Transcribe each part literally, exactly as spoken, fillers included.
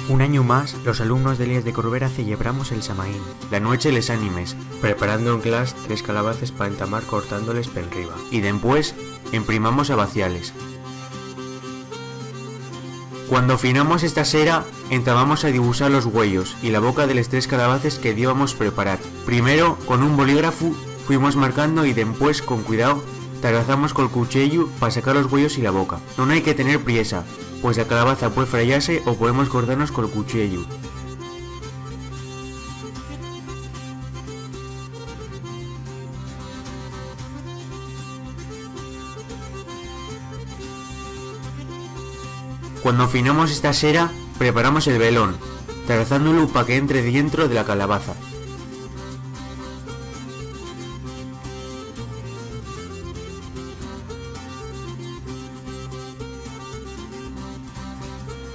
Un añu más, los alumnos de l'IES de Corvera celebramos el Samaín. La nueche les ánimes, preparando en clas tres calabaces pa entamar cortándoles p'enriba. Y dempués, emprimamos a vaciales. Cuando finamos esta sera, entamamos a dibuxar los güeyos y la boca de les tres calabaces que diébamos preparar. Primero, con un bolígrafu, fuimos marcando y dempués, con cuidao, tarazamos col cuchiellu pa sacar los güeyos y la boca. Nun hai que tener priesa, pues la calabaza pue frayase o podemos cortanos col cuchiellu. Cuando finamos esta sera, preparamos el velón, trazándolu pa que entre dientro de la calabaza.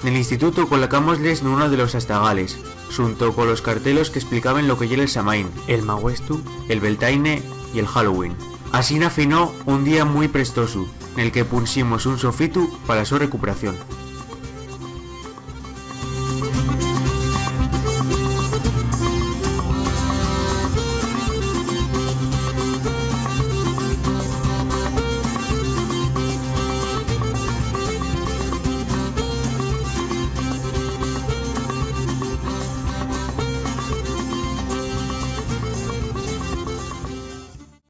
Nel institutu colocámosles nuna de los astagales, xunto colos cartelos qu'esplicaben lo que ye'l Samaín, el Mawestu, el Beltaine y el Halloween. Asina finó un día mui prestosu, nel que punximos un sofitu pa la so recuperación.